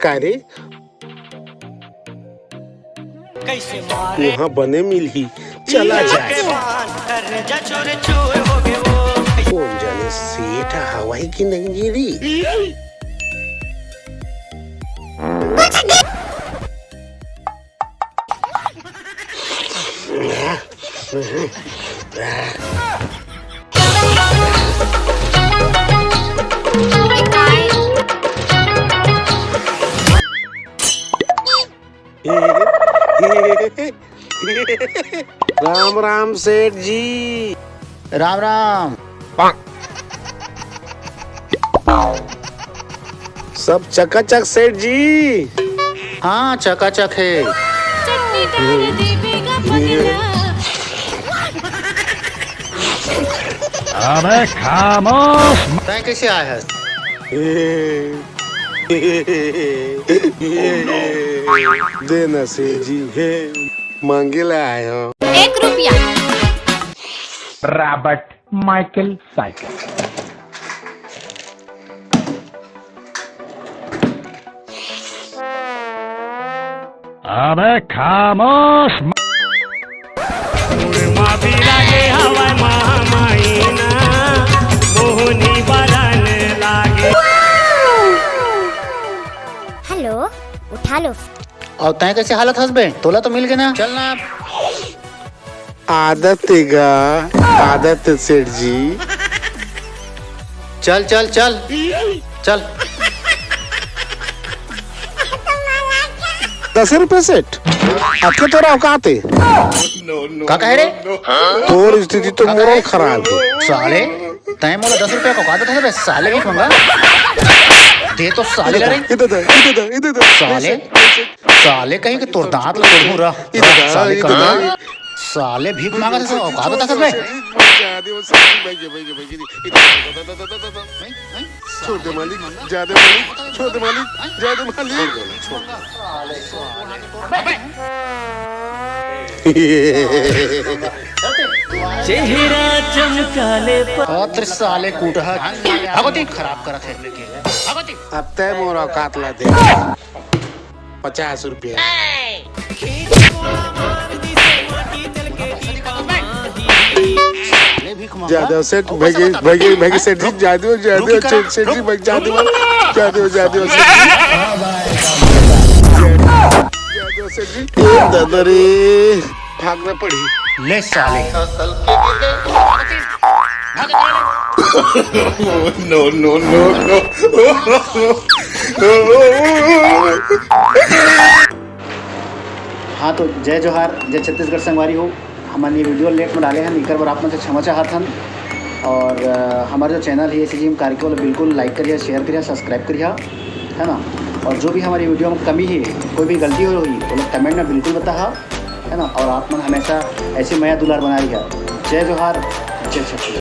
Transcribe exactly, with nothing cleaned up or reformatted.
का रे? वहाँ बने मिलही, चला जाए। कोन जाने सेठ हवय कि नहीं रे? राम राम सेठ जी। राम राम। सब चकाचक सेठ जी। हाँ, चकाचक हे। अबे खामोश। तैं कइसे आय हस? दे ना सेठ जी, हे मांगे ला आय हंव। एक रुपया। Robert Michael cycle. अबे खामोश। हेलो, उठा लो। अउ तैं कइसे हालत हस बे? तोला तो मिल गे ना। चल ना। आदत हे गा, आदत हे सेठ जी। चल, चल, चल, चल। दस रुपये सेठ, अतके तोर औकात हे। का कहे रे? तोर स्थिति तो मोर खराब हे। साले, तैं मोला दस रुपया का औकात देथस बे, साले भीख मंगा। दे तो साले ला रे। इधर दे, इधर दे, इधर दे। साले, साले कहीं के तोर दांत ला तोड़हूं रह। इधर दे, साले इधर कमीना। दे। साले भीख मांगत हे, औकात बताथस बे। छोड़ दे मालिक, जा दे मालिक, छोड़ दे मालिक, जा दे मालिक। चेहरा चमका ले पा- अत्र साले कुटहा। भागो ती। खराब करत हे। भागो ती। अब तैं मोर औकात ला दे। पचास रुपया। जादव सेठ, भैगे, भैगे, भैगे सेठ जी, जादव, जादव सेठ, सेठ जी, भैगे जादव, जादव, जादव सेठ जी। जादव सेठ जी, ए दादा रे, भागना पड़ी। ले साले। No, no, no, no। हाँ, तो जय जोहार, जय छत्तीसगढ़ संगवारी हो। हमन ये video late में डाले हन, एकर बर आप मन से क्षमा चाहत हन। और, अ, हमर जो channel हे एसी जी एम कार्यक्रम, ओला बिल्कुल like करिहा, share करिहा, subscribe करिहा, है ना। और जो भी हमर video में कमी हे, कोई भी गलती होही, ओला comment में बिल्कुल बताहा, है ना। और आप मन हमेशा ऐसे मया दुलार बनाए रहिहा। जय जोहार, जय छत्तीसगढ़।